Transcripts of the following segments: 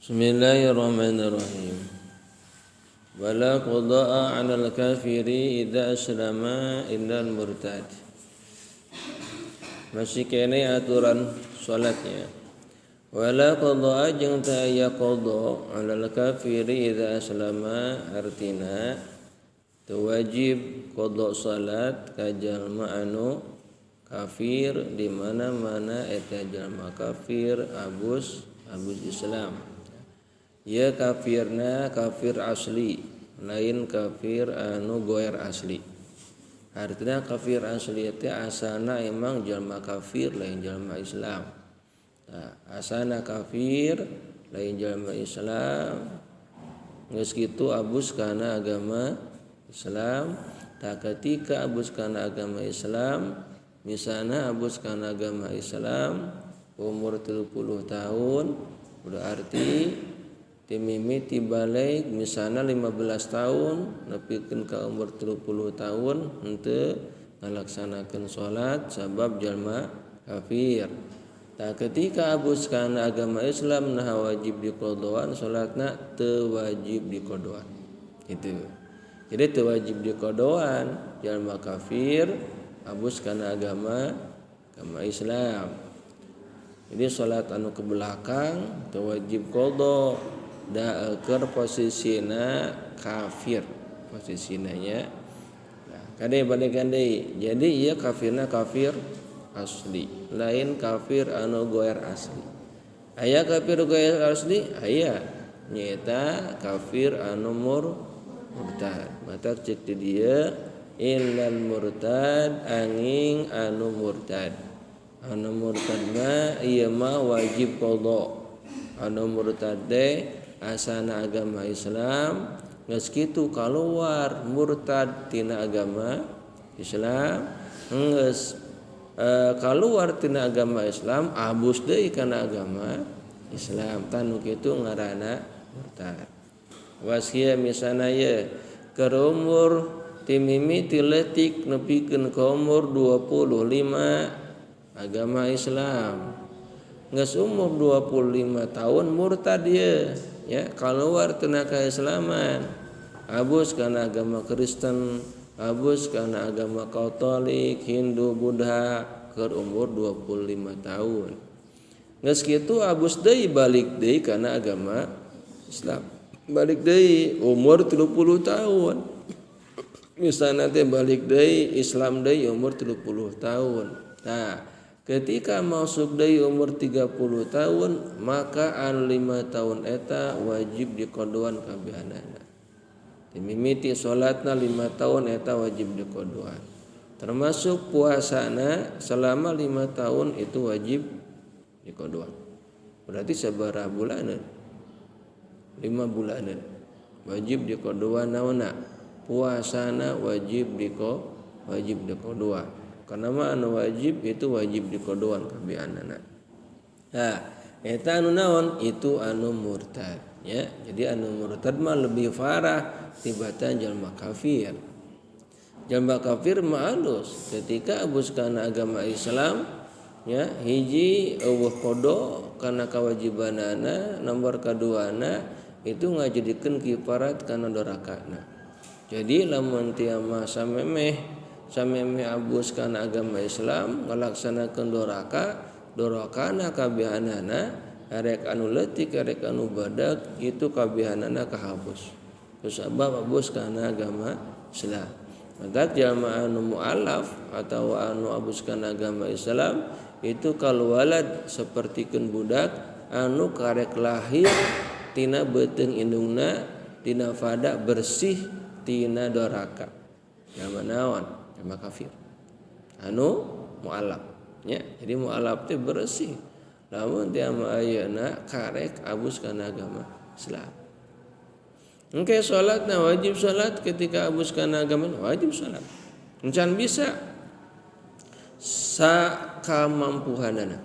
Bismillahirrahmanirrahim. Wala qada'a 'alal kafiri idza aslama illal murtad. Masih kene aturan salatnya. Wala qada'a jeung teu aya qada 'alal kafiri idza aslama, artina teu wajib qada salat ka jalma anu kafir di mana-mana eta jalma kafir abus abus Islam. Ya kafirna kafir asli, lain kafir anu goer asli. Artinya kafir asli itu asana emang jalma kafir lain jalma Islam. Nah, asana kafir lain jalma Islam, geus kitu abus kana agama Islam. Tak ketika abus kana agama Islam, misalnya abus kana agama Islam umur 30 tahun, berarti timimiti balik misalnya 15 tahun nepikeun ka umur 30 tahun henteu ngalaksanakeun salat sabab jalma kafir. Tah ketika abus kana agama Islam nah wajib diqadaan salatna teu wajib diqadaan. Gitu. Jadi teu wajib diqadaan jalma kafir abus kana agama agama Islam. Jadi salat anu ke belakang teu wajib qada, da keur posisina kafir posisina nya. Nah, kade balikan deui. Jadi ieu kafirna kafir asli, lain kafir anu goer asli. Aya kafir goer asli, aya nyaeta kafir anu murtad. Mata cek di dieu illal murtad angin anu murtad. Anu murtad mah ieu mah wajib qada. Anu murtad teh asana agama Islam, geus kitu kaluar murtad tina agama Islam, geus kaluar tina agama Islam abus deui kana agama Islam, tanu kitu ngaranna murtad. Wasia misalna ye keur umur timimiti leutik nepikeun ka umur 25 agama Islam, geus umur 25 tahun murtad ye, ya keluar tina keislaman, abus kana agama Kristen, abus kana agama Katolik, Hindu, Buddha keur umur 25 tahun. Geus kitu abus deui balik deui kana agama Islam. Balik deui umur 30 tahun. Misalna teh balik deui Islam deui umur 30 tahun. Nah, ketika masuk deui umur 30 tahun, maka anu 5 tahun eta wajib dikodoan kabehanana. Dimimiti salatna 5 tahun eta wajib dikodoan. Termasuk puasana selama 5 tahun itu wajib dikodoan. Berarti sabaraha bulanan? 5 bulanan. Wajib dikodoan naonna? Puasana wajib dikodoan. Karena mah anu wajib itu wajib dikodoan kabehanana. Nah, eta anu naon? Itu anu murtad, ya. Jadi anu murtad mah lebih parah tibatan jalma kafir. Jalma kafir mah alus ketika abus kana agama Islam, ya, hiji eueuh qada kana kewajibanana, nomor kaduana itu ngajadikeun kifarat kana dorakana. Jadi lamun tia mah samemeh samemeh abus kana agama Islam ngalaksanakeun doraka, dorakana kabehanana arek anu leutik arek anu badag itu kabehanana kahapus. Kusabab abus kana agama Islam. Maka jalma anu mualaf atau anu abus kana agama Islam itu kalwalad sapertikeun budak anu karek lahir tina beuteung indungna tina fada bersih tina doraka. Jalma naon? Jalma kafir. Anu mualaf, ya. Jadi mualaf teh bersih. Lamun teh mah ayeuna karek abus kana agama Islam. Engke salatna wajib salat ketika abus kana agama wajib salat. Encan bisa sakamampuhanana.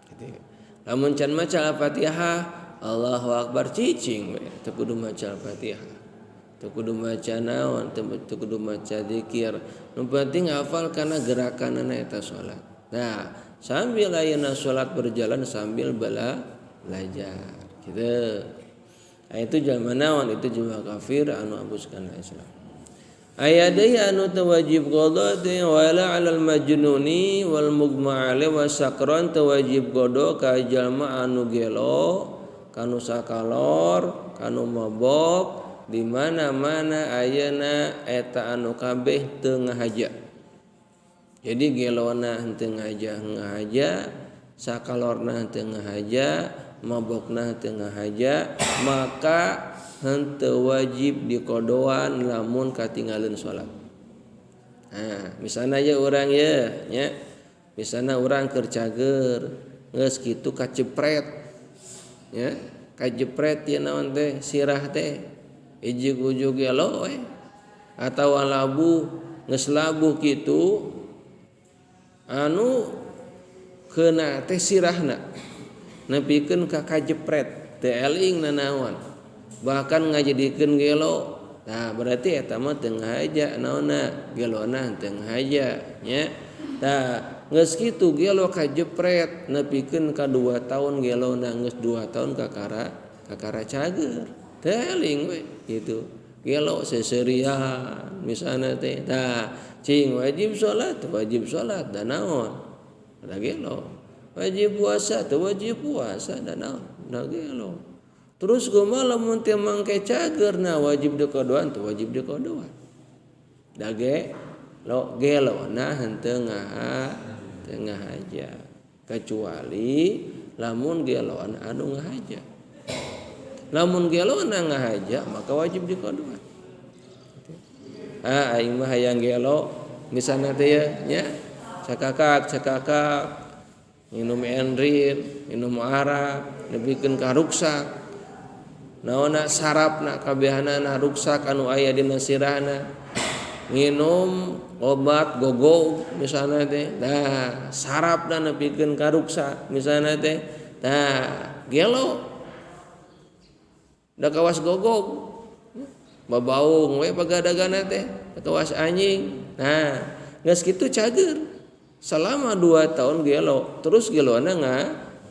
Gitu. Lamun can maca Al-Fatihah, Allahu Akbar cicing we, teu kudu maca Al-Fatihah. Teu kudu maca naon, teu kudu maca zikir. Nu penting hafal kana gerakanana eta salat. Nah, sambil ayeuna salat berjalan sambil belajar. Gitu. Nah, itu jalma naon itu jelma kafir anu abus kana Islam. Aya deui anu teu wajib qada teh wala alal majnuni wal mugma alaihi wasakran teu wajib qada ka jalma anu gelo, kanu sakalor, kanu mabok di mana-mana ayeuna eta anu kabeh teu ngahaja. Jadi gelona henteu ngahaja, sakalorna henteu ngahaja, mabokna henteu ngahaja, maka henteu wajib dikodoan lamun katinggalin salat. Nah, misalna ye urang ye nya, misalna urang keur cager geus kitu kacepret nya, kajepret ye naon teh sirah teh ijug-ujug gelo we atawa labuh geus labuh kitu anu keuna teh sirahna nepikeun ka kajepret teu eling nanaon bahkan ngajadikeun gelo. Nah berarti eta mah teu ngahaja naonna gelona teu ngahaja nya. Tah geus kitu gelo kajepret nepikeun ka 2 tahun gelona geus 2 tahun kakara cager teu eling we kitu gelo seserian misalna teh. Tah cing wajib salat da naon da gelo, wajib puasa teu wajib puasa da naon da gelo. Terus kumaha lamun teu mangke cager na wajib dikodoan teu wajib dikodoan. Da gelo gelona henteu ngahaja kecuali lamun geloan anu ngahaja. Lamun gelona ngahaja maka wajib dikodoan. Ah aing mah hayang gelo misalna teh ya nya cakakak minum endrin, minum arak, nepikeun ka ruksak. Naonna sarapna kabehanana ruksak anu aya dina sirahna. Minum obat gogog misalna teh. Nah, sarapna nepikeun ka ruksak misalna teh. Nah, gelo. Da kawas gogog. Babaung we pagadagana teh, kawas anjing. Nah, geus kitu cager. Selama 2 tahun gelo, terus gelona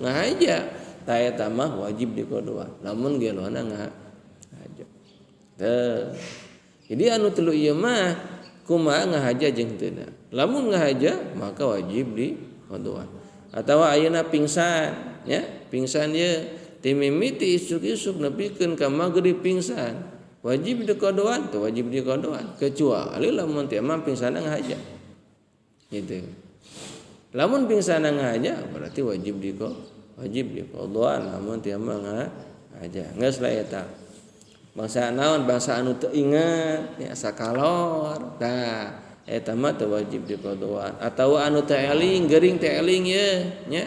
ngahaja. Ta eta mah wajib dikodoan. Lamun gelona ngahaja. Teu. Jadi anu telu ieu mah kumaha ngahaja jeung teu. Lamun ngahaja maka wajib dikodoan. Atawa ayeuna pingsan nya, pingsan ye ti mimiti isuk-isuk nepikeun ka magrib pingsan. Wajib dikodoan teu wajib dikodoan kecuali lamun teu mah pingsanna ngahaja. Gitu. Lamun pingsanna ngahaja berarti wajib dikodoan lamun teu mah ngahaja. Geus lah eta. Bangsa naon bangsa anu teu inget nya sakalor. Tah eta mah teu wajib dikodoan. Atawa anu teu eling, gering teu eling ye nya.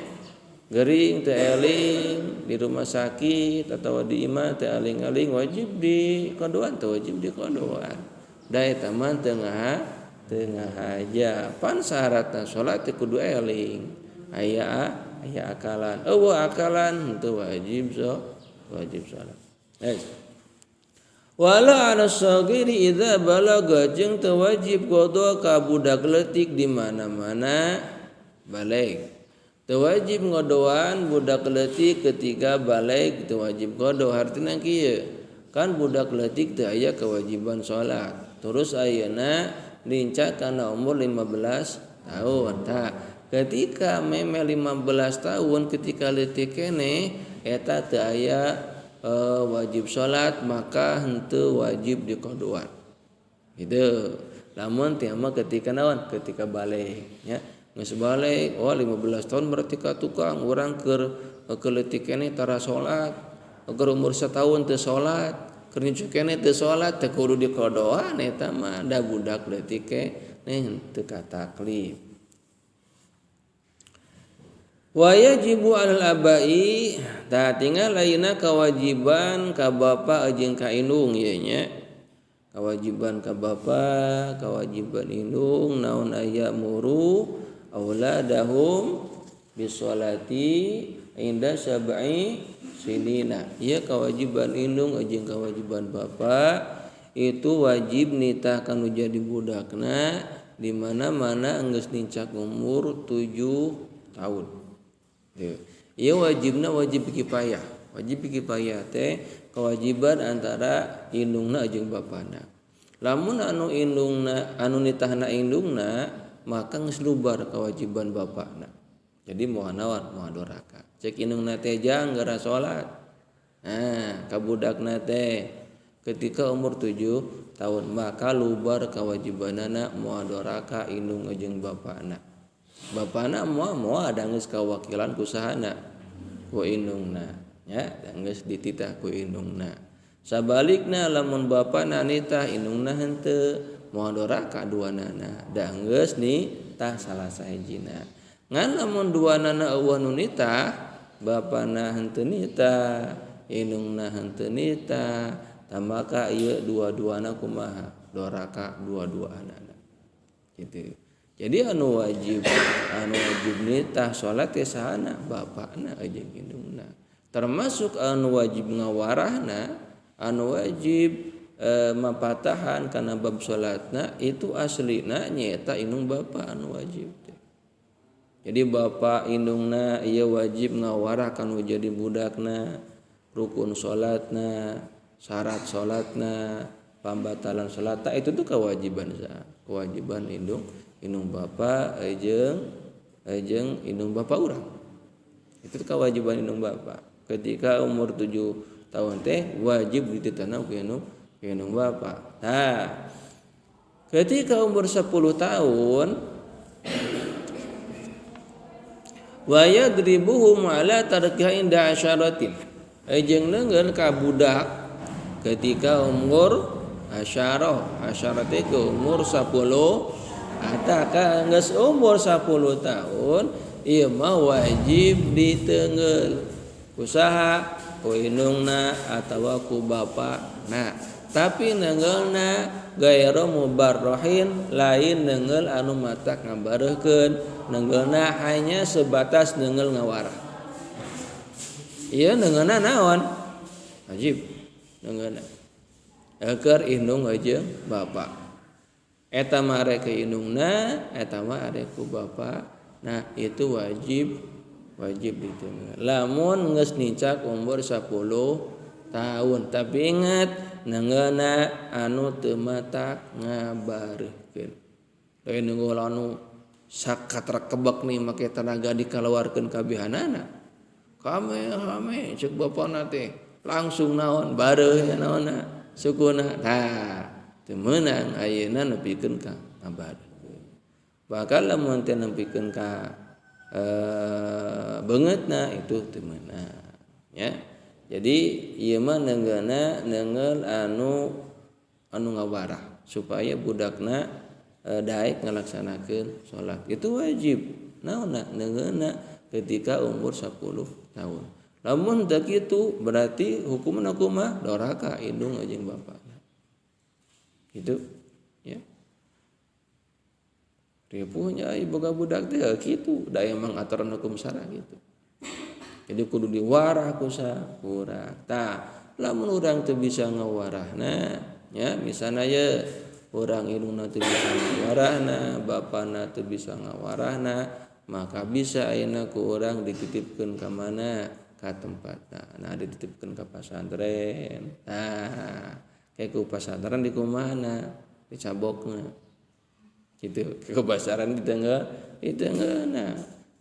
Gering teu eling di rumah sakit atawa di imah teu eling-eling wajib dikodoan teu wajib dikodoan. Da eta mah teu ngahaja. Pan syaratna salat teh kudu eling. Aya akalan. Eueuh akalan teu wajib wajib salat. Yes. Wala ala sagiri idza balaga jeung teu wajib qada ka budak leutik di mana-mana balig. Teu wajib ngodoan budak leutik ketika balig teu wajib qada. Hartina kieu kan budak leutik teu aya kewajiban salat. Terus ayeuna lincah kana umur 15 tahun. Tah ketika meme 15 tahun ketika leutik keneh eta teu aya wajib salat maka henteu wajib dikodoan. Gitu. Lamun teh mah ketika naon? Ketika balig nya. Geus balig, oh 15 tahun berarti ka tukang urang keur leutik keneh tara salat, keur umur setahun teu salat, keur nyucu keneh teu salat, teu kudu dikodoan eta mah da budak leutik keneh henteu kataklif. Wa yajibu alal abai, tah tinggal lainna kewajiban ka bapa jeung ka indung ieu nya. Kewajiban ka bapa, kewajiban indung naon aya muru auladahum bisolati inda sab'i sinina. Ieu kewajiban indung jeung kewajiban bapa itu wajib nitah kanu jadi budakna di mana-mana geus nincak umur 7 tahun. Ieu wajibna wajib kifayah, Wajib kifayah teh kewajiban antara indungna jeung bapana. Lamun anu indungna anu nitahna indungna maka geus lubar kewajiban bapana. Jadi moal naon moal doraka. Cek indungna teh jang geura salat. Nah, ka budakna teh ketika umur 7 tahun maka lubar kewajibanana moal doraka indung jeung bapana. Bapana moal moal da geus kawakilan ku sahana ku indungna. Ya, geus dititah ku indungna. Sabalikna lamun bapana nitah indungna henteu moal doraka duanana, da geus nitah salah sahijina. Ngan lamun duanana eueuh nu nitah, bapana henteu nitah, indungna henteu nitah, tah maka ieu dua-duana kumaha? Doraka dua-duanana. Gitu. Jadi anu wajib nitah salat teh sahana? Bapana jeung indungna. Termasuk anu wajib ngawarahna, anu wajib mapatahan kana bab salatna itu aslina nyaeta indung bapa anu wajib teh. Jadi bapa indungna ieu wajib ngawarah kanu jadi budakna, rukun salatna, syarat salatna, pambatalan salatna itu tuh kewajiban sa, kewajiban indung bapa jeung indung bapa urang. Itu tuh kewajiban indung bapa. Ketika umur 7 tahun teh wajib dititahna ku indung bapa. Nah, ketika umur 10 tahun wa yadribuhum ala tarkiha inda asyaratin. Jeung neungeun ka budak ketika umur asyarah, asyarah teh ke umur 10 ataka geus umur 10 tahun ieu mah wajib diteungeul usaha ku indungna atawa ku bapana. Tapi neungeulna gairu mubarrahin, lain neungeul anu matak ngabareuhkeun, neungeulna hanya sebatas neungeul ngawarah. Ieu neungeulna naon? Wajib neungeulna. Keur indung jeung bapa. Eta mah arek ke indungna, eta mah arek ku bapa. Nah, itu wajib diteungeul. Lamun geus nincak umur 10 tahun, tapi ingat neungeulna anu teu matak ngabareuhkeun. Lain neungeul anu sakatra kebek nih make tenaga dikalawarkeun kabehanana. Kame cek bapana teh langsung naon bareuh naonna sukuna. Tah, teu meunang ayeuna nepikeun ka ngabareuhkeun. Bakal lamun teh nepikeun ka beungeutna itu teu meunang ya. Jadi ieu mah neungeulna neungeul anu ngawarah supaya budakna daek ngalaksanakeun salat. Itu wajib. Naonna neungeulna ketika umur 10 tahun. Lamun teu kitu berarti hukumna kumaha? Doraka indung jeung bapana. Gitu ya. Ripuhnya boga budak teh kitu, da emang aturan hukum syara gitu. Jadi kudu diwarah ku urang. Tah, lamun urang teu bisa ngawarahna, ya misalna ye urang indungna teu bisa ngawarahna, bapana teu bisa ngawarahna, maka bisa ayeuna ku urang dititipkeun ka mana? Ka tempatna. Nah, dititipkeun ka pasantren. Nah, kayak ku pasantren di kumahana? Dicabokna. Gitu, ke pasaran ditenggeuna.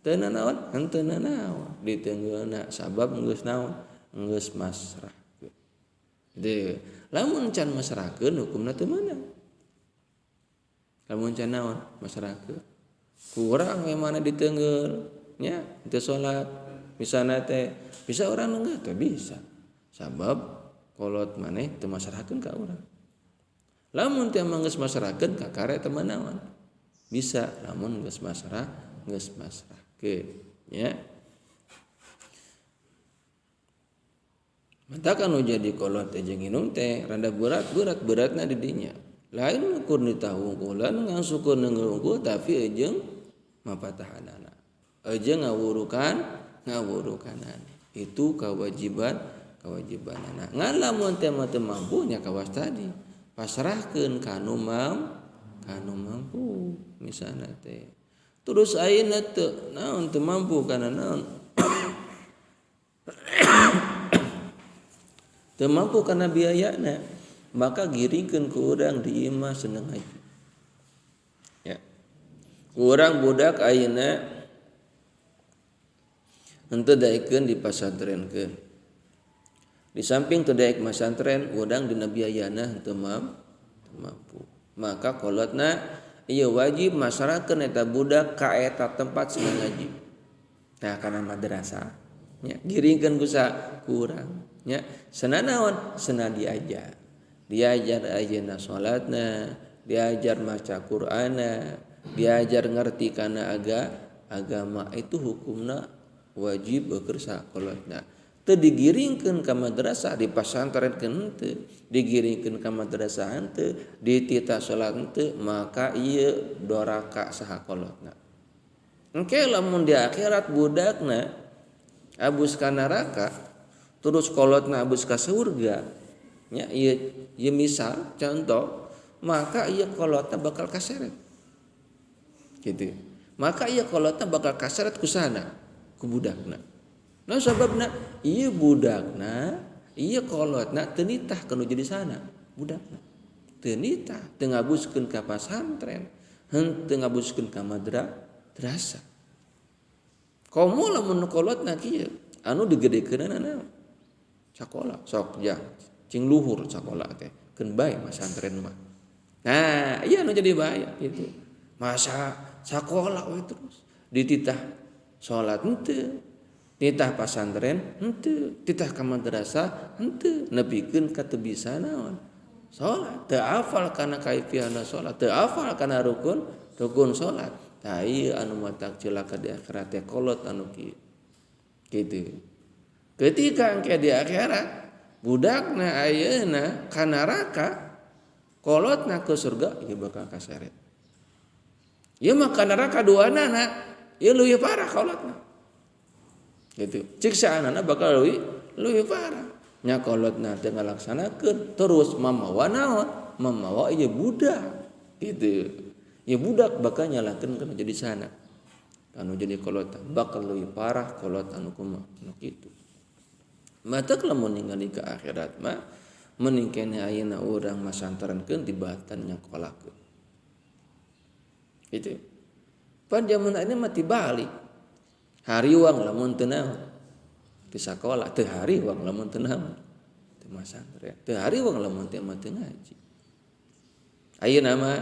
Teu nanaon? Henteu nanaon. Ditenggeuna sabab geus naon? Geus masrah. Gitu. Lamun can masrahkeun hukumna teu meunang. Lamun can naon? Masrahkeun. Kurang we mana ditenggel nya, teu salat. Misalna teh bisa urang nenggel teu bisa. Sabab kolot maneh teu masrahkeun ka urang. Lamun teh mah geus masrahkeun ka kare teu meunang. Bisa lamun geus masrah, geus masrah. Ke ya. Matakan nu jadi kolot teh jeung indung teh rada berat beratna di dinya. Lain ukur nitah wungkulan ngan syukur neungeul wungkul tapi jeung mapatahanana. Jeung ngawurukanana. Itu kewajibanana. Ngan lamun teh mah teu mampu nya kawas tadi. Pasrahkeun ka nu mampu misalna teh. Terus ayeuna teu naon teu mampu kana naon. Teu mampu kana biayana, maka giringkeun ku urang di imah seneng ngaji. Ya. Ku urang budak ayeuna henteu daekeun dipasantrenkeun. Di samping teu daek masantren, urang dina biayana henteu mampu. Maka kolotna ieu wajib masrahkeun eta budak ka eta tempat seneng ngaji. Nah, kana madrasah. Nya, giringkeun ku kurang nya. Sena naon? Sena diajar. Diajar ayeuna salatna, diajar maca Qur'ana, diajar ngerti kana agama, itu hukumna wajib beukeun sakolotna. Teu digiringkeun ka madrasah, dipasantrenkeun henteu, digiringkeun ka madrasah henteu, dititah salat henteu, maka ieu doraka saha kolotna. Engke lamun di akhirat budakna abus ka neraka, terus kolotna abus ka surga, nya ieu, ieu misal contoh, maka ieu kolotna bakal kaseret. Gitu. Maka ieu kolotna bakal kaseret ku sana, ku budakna. Nah, sababna ieu budakna, ieu kolotna teu nitah kanu jadi sana budakna. Teu nitah, teu ngabuskeun ka pasantren, henteu ngabuskeun ka madrasah. Komo lamun kolotna kieu, anu digedekeunana naon? Sakola, sok ja cing luhur sakola teh, keun bae masantren mah. Nah, ieu anu jadi bahaya gitu. Masa sakola we terus dititah salat henteu, titah pasantren henteu, titah ka madrasah henteu, nepikeun ka teu bisa naon? Salat, teu hafal kana kaifiahna salat, teu hafal kana rukun rukun salat. Tah, ieu anu matak cilaka di akhirat teh kolot anu kieu. Gitu. Ketika engke di akhirat budakna ayeuna ka neraka, kolotna ke surga, ieu bakal kaseret. Ieu mah ka neraka duanana, ieu leuwih parah kolotna. Gitu. Siksaanana bakal leuwih leuwih parah. Nya kolotna teu ngalaksanakeun, terus mamawa naon? Mamawa ieu budak. Gitu. Ya budak bakal nyalahkeun kana jadi sana. Anu jadi kolot bakal leuwih parah kolot anu kumaha anu kitu. Matak lamun ningali ka akhirat mah mending keneh ayeuna urang masantrenkeun tibatan nyakolakeun. Gitu. Pan jaman ayeuna mah tibalik. Hariwang lamun teu naon? Di sakola teu hariwang lamun teu naon? Teu masantren. Teu hariwang lamun teu mah teu ngaji. Ayeuna mah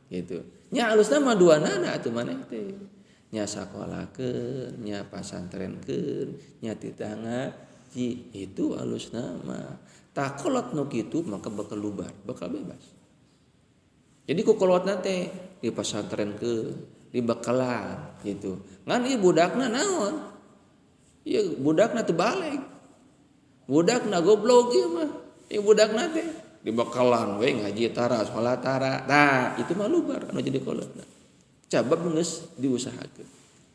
gitu. Nya alusna mah duanana atuh maneh teh. Nya sakolakeun, nya pasantrenkeun, nya titah ngaji, itu alusna mah. Tah, kolot nu kitu maka bakal lubar, bakal bebas. Jadi ku kolotna teh dipasantrenkeun, dibekalan gitu. Ngan ieu budakna naon? Ieu budakna teu baleg. Budakna goblok ieu mah. Ieu budakna teh dibekalan we ngaji tara, salat tara. Tah, itu mah lubar anu jadi kolotna. Cabab geus diusahakeun.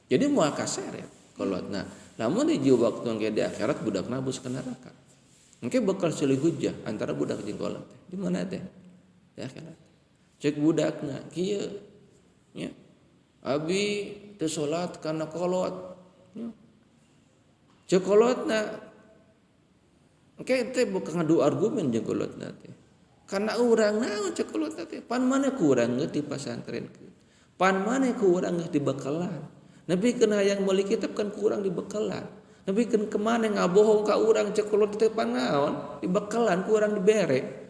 Jadi moal kaseret kolotna. Lamun di waktu engke di akhirat budakna abus ka neraka. Engke bakal silih hujah antara budak jeung kolot teh. Di mana teh? Di akhirat. Cek budakna kieu nya. Abi teu salat kana kolot. Nya. Cek kolotna engke teh bukan ngadu argumen jeung kolotna teh. Karena urang naon cek kolotna teh? Pan maneh kurang geus di pasantrenkeun. Pan maneh kurang geus dibekalan. Nepikeun hayang meuli kitab kan kurang dibekalan. Nepikeun kemana ngabohong ka urang cek kolot teh pan naon? Dibekalan kurang dibere.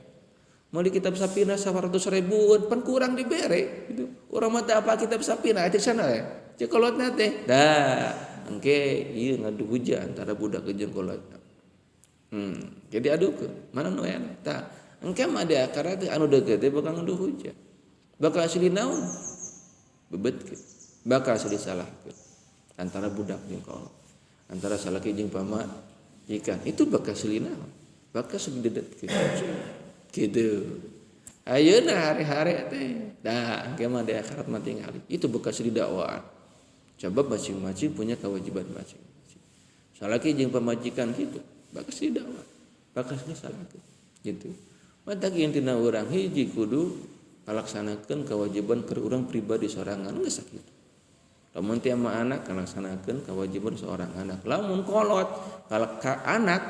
Meuli kitab Sapina 100 ribuan pan kurang dibere gitu. Urang mah teu apa kitab Sapina cek sana ya. Cek kolotna teh. Dah, engke ieu ngadu hujah antara budak jeung kolotna. Jadi adukeun, mana nu enak. Tah, engke mah di akhirat teh anu deukeut teh bakal ngadu hujah. Bakal silih naon? Bebetkeun. Bakal silih salahkeun antara budak jeung kolot. Antara salaki jeung pamajikan itu bakal silih naon? Bakal silih dedetkeun. Gitu. Ayeuna hari-hari teh, dah engke mah di akhirat mah tingali. Itu bakal silih dakwaan. Coba masing-masing punya kewajiban masing-masing. Salaki jeung pamajikan gitu, bakal silih dakwah. Bakal silih salahkeun. Gitu. Matak intina urang hiji kudu ngalaksanakeun kewajiban keur urang pribadi sorangan geus sakitu. Lamun teh sama anak ngalaksanakeun kewajiban seorang anak. Lamun kolot kalau ka anak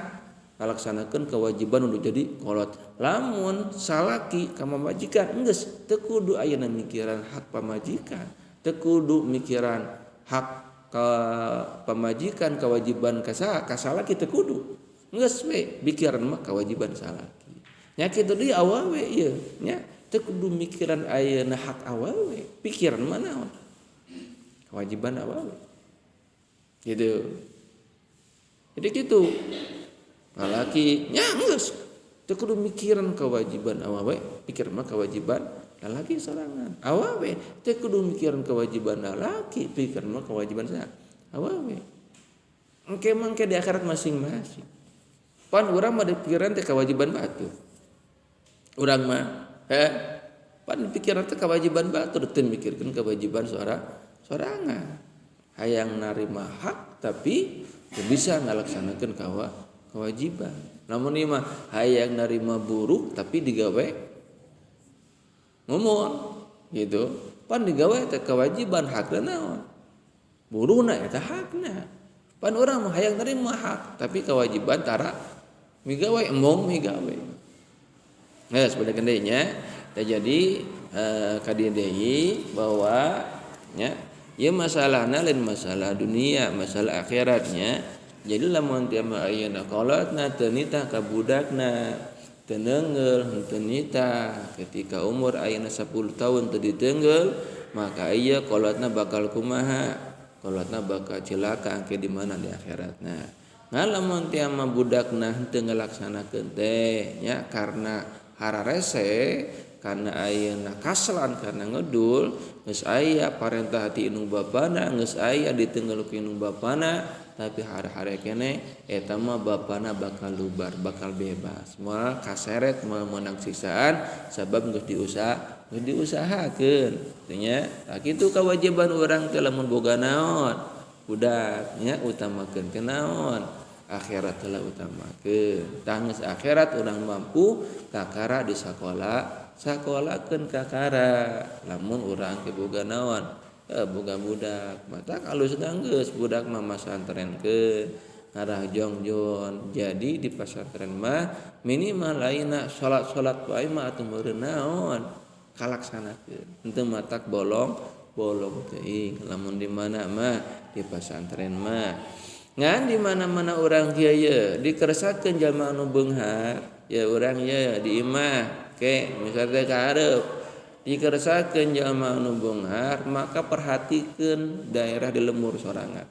Ngalaksanakeun kewajiban untuk jadi kolot. Lamun salaki ka pamajikan geus teu kudu ayeuna mikiran hak pamajikan, teu kudu mikiran hak ka pamajikan, kewajiban ka salaki teu kudu. Geus we pikiran mah kewajiban salaki. Nya kitu deui awewe ieu nya teu kudu mikiran ayeuna hak awewe, pikiran mah naon? Kewajiban awewe. Gitu. Jadi kitu. Lalaki nya geus teu kudu mikiran kewajiban awewe, pikir mah kewajiban lalaki sorangan. Awewe teu kudu mikiran kewajiban lalaki, pikir mah kewajiban saha? Awewe. Engke mangke di akhirat masing-masing. Pan urang mah dipikiran teh kewajiban batur. Urang mah pan pikiran teh kewajiban batur, teu mikirkeun kewajiban sorangan. Hayang narima hak tapi teu bisa ngalaksanakeun kewajiban. Namun ieu mah hayang narima buruk tapi digawe ngomong gitu. Pan digawe teh kewajiban hakna naon? Burukna eta hakna. Pan urang mah hayang narima hak tapi kewajiban tara migawe, embong migawe. Nah, sebenarnya deui nya teh jadi ka dieu deui bahwa nya ieu masalahna lain masalah dunia, masalah akhiratnya. Jadi lamun teh mah ayeuna kolotna teu nitah ka budakna, teu neunggeul henteu nitah ketika umur ayeuna 10 tahun teu diteunggeul, maka ieu kolotna bakal kumaha? Kolotna bakal cilaka engke di mana di akhiratna. Nah, lamun teh mah budakna henteu ngalaksanakeun teh nya karena hararese, karena ayeuna kaslan, karena ngedul, geus aya parentah ti indung bapana, geus aya diteunggeul ku indung bapana, tapi hare-hare kene eta mah bapana bakal lubar, bakal bebas. Moal kaseret, moal meunang siksaan sabab geus geus diusahakeun nya. Tah kitu kewajiban urang teh lamun boga naon? Budak nya utamakeun ke naon? Akhirat heula utamakeun. Tah geus akhirat urang mampu kakara di sakola, sakolakeun kakara. Lamun urang ke boga naon? Boga budak mata alus geus budak mah masantrenkeun ngarah jongjon. Jadi di pasantren mah minimal lainna salat-salat wae mah atuh meureun naon kalaksanakeun, henteu matak bolong-bolong teuing. Lamun di mana mah di pasantren mah ngan di mana-mana urang kieu ye dikeresakeun jalma anu beunghar ya urang ye di imah ke misalnya ka hareup dikeresakeun jalma anu beunghar, maka perhatikeun daerah di lembur sorangan.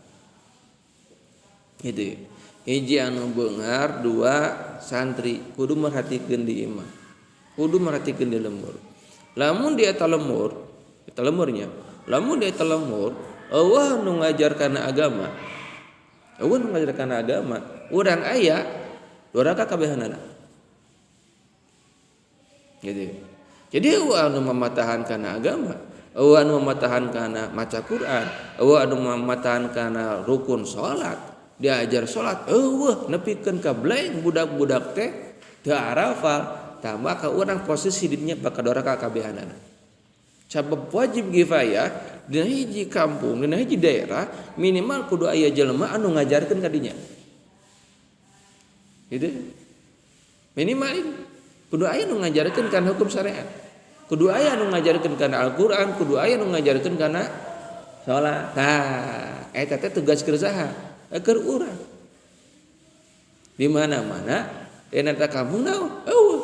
Gitu. Hiji anu beunghar, dua santri kudu merhatikeun di imah. Kudu merhatikeun di lembur. Lamun di eta lembur, eta lemburnya, lamun di eta lembur eueuh nu ngajar kana agama. Eueuh nu ngajar kana agama, urang aya doraka kabehanana. Gitu. Jadi eueuh anu mamatahan kana agama, eueuh anu mamatahan kana maca Quran, eueuh anu mamatahan kana rukun salat, diajar salat, eueuh nepikeun ka blank budak-budak teh teu arafal, tah maka urang posisi dinya bakal doraka kabehanana. Sabab wajib kifayah dina hiji kampung, dina hiji daerah minimal kudu aya jelema anu ngajarkeun ka dinya. Gitu. Minimal ini kudu aya nu ngajarkeun kana hukum syariat. Kudu aya nu ngajarkeun kana Al-Qur'an, kudu aya nu ngajarkeun kana salat. Tah, eta teh tugas keur saha? Keur urang. Di mana-mana dina eta kampung naon? Eueuh.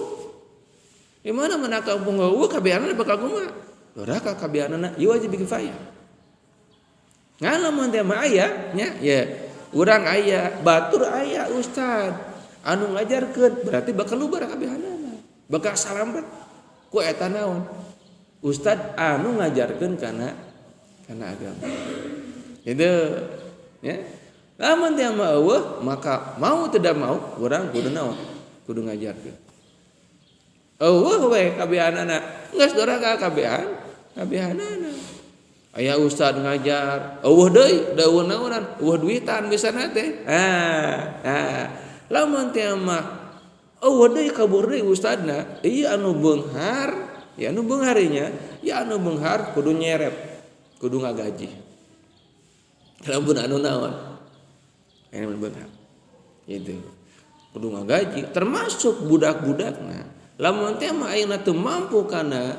Di mana-mana kampung eueuh kabehanana bakal kumaha? Doraka kabehanana ieu wajib kifayah. Ngan lamun teh mah aya nya, ya urang aya, batur aya ustad anu ngajarkeun berarti bakal lubar kabehanana. Bakal salamet ku eta naon? Ustad anu ngajarkeun kana agama. Gitu ya. Lamun teh mah eueuh maka mau tidak mau urang kudu naon? Kudu ngajarkeun. Eueuh we kabehanana geus doraka kabehanana. Aya ustad ngajar, eueuh deui, da eueuh naonan, eueuh duitan misalna teh. Ah, lamun teh mah eueuh deui kabur deui ustadna, ieu anu beunghar, ya anu beunghar nya, ya anu beunghar kudu nyerep, kudu ngagaji. Lamun anu naon? Anu beunghar. Gitu. Kudu ngagaji termasuk budak-budakna. Lamun teh mah ayeuna teu mampu kana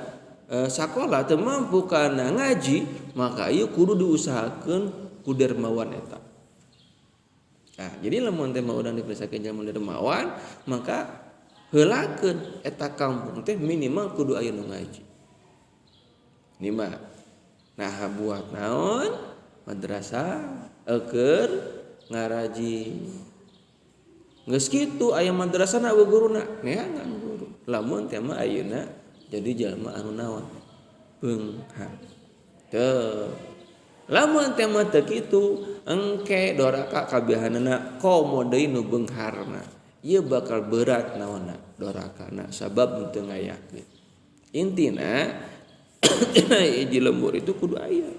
sakola, teu mampu kana ngaji, maka ieu kudu diusahakeun ku dermawan eta. Nah, jadi lamun teh mah urang diperiksakeun jalma dermawan, maka heulakeun eta kampung teh minimal kudu aya nu ngaji. Ini mah nah buat naon madrasah keur ngaraji. Geus kitu aya madrasah na euweuh guruna, neangan guru. Lamun teh mah ayeuna jadi jalma anu naon beunghar. Teu lamun teh mah teu kitu engke doraka kabehanana komo deui nu beungharna. Ieu bakal berat naonna dorakana sabab teu ngayakeun. Intina hiji lembur itu kudu aya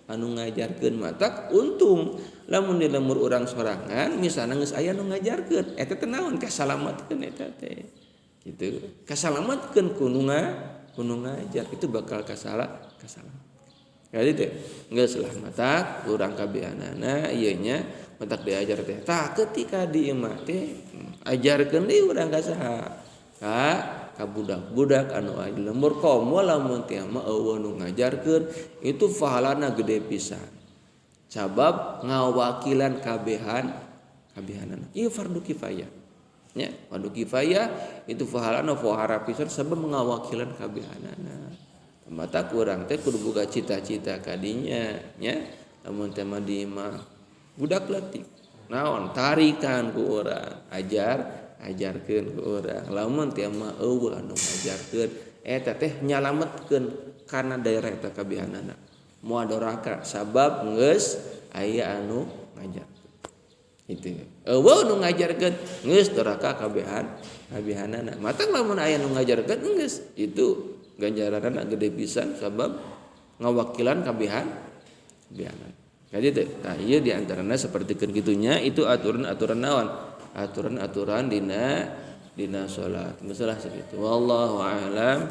anu ngajarkeun, matak untung lamun di lembur urang sorangan misalna geus aya nu ngajarkeun, eta teh naon kasalamatkeun eta teh kitu, kasalamatkeun ku nu ngajar itu bakal kasalah. Jadi teh geus lah, matak urang kabehanana ieu nya matak diajar teh. Tah, ketika di imah teh ajarkeun deui urang ka saha, ka budak-budak anu aya di lembur. Komo lamun teh mah euweuh nu ngajarkeun, itu pahalana gede pisan sabab ngawakilan kabehanana. Ieu fardu kifayah nya, fardu kifayah itu pahalana pohara pisan sabab ngawakilan kabehanana. Mata kurang teh kudu boga cita-cita kadinya nya. Lamun teh mah di imah budak leutik naon tarikan ku urang, ajarkeun ku urang. Lamun teh mah euweuh anu ngajarkeun, eta teh nyalametkeun kana daerah eta kabehanana, moal doraka sabab geus aya anu ngajarkeun. Itu euweuh nu ngajarkeun, geus doraka kabehanana. Matak lamun aya nu ngajarkeun, geus itu ganjaranna gede pisan sabab ngawakilan kabehanana. Jadi teh, tah ieu di antarana sapertikeun kitunya itu aturan-aturan naon? Aturan-aturan dina salat. Geus lah sakitu. Wallahu a'lam.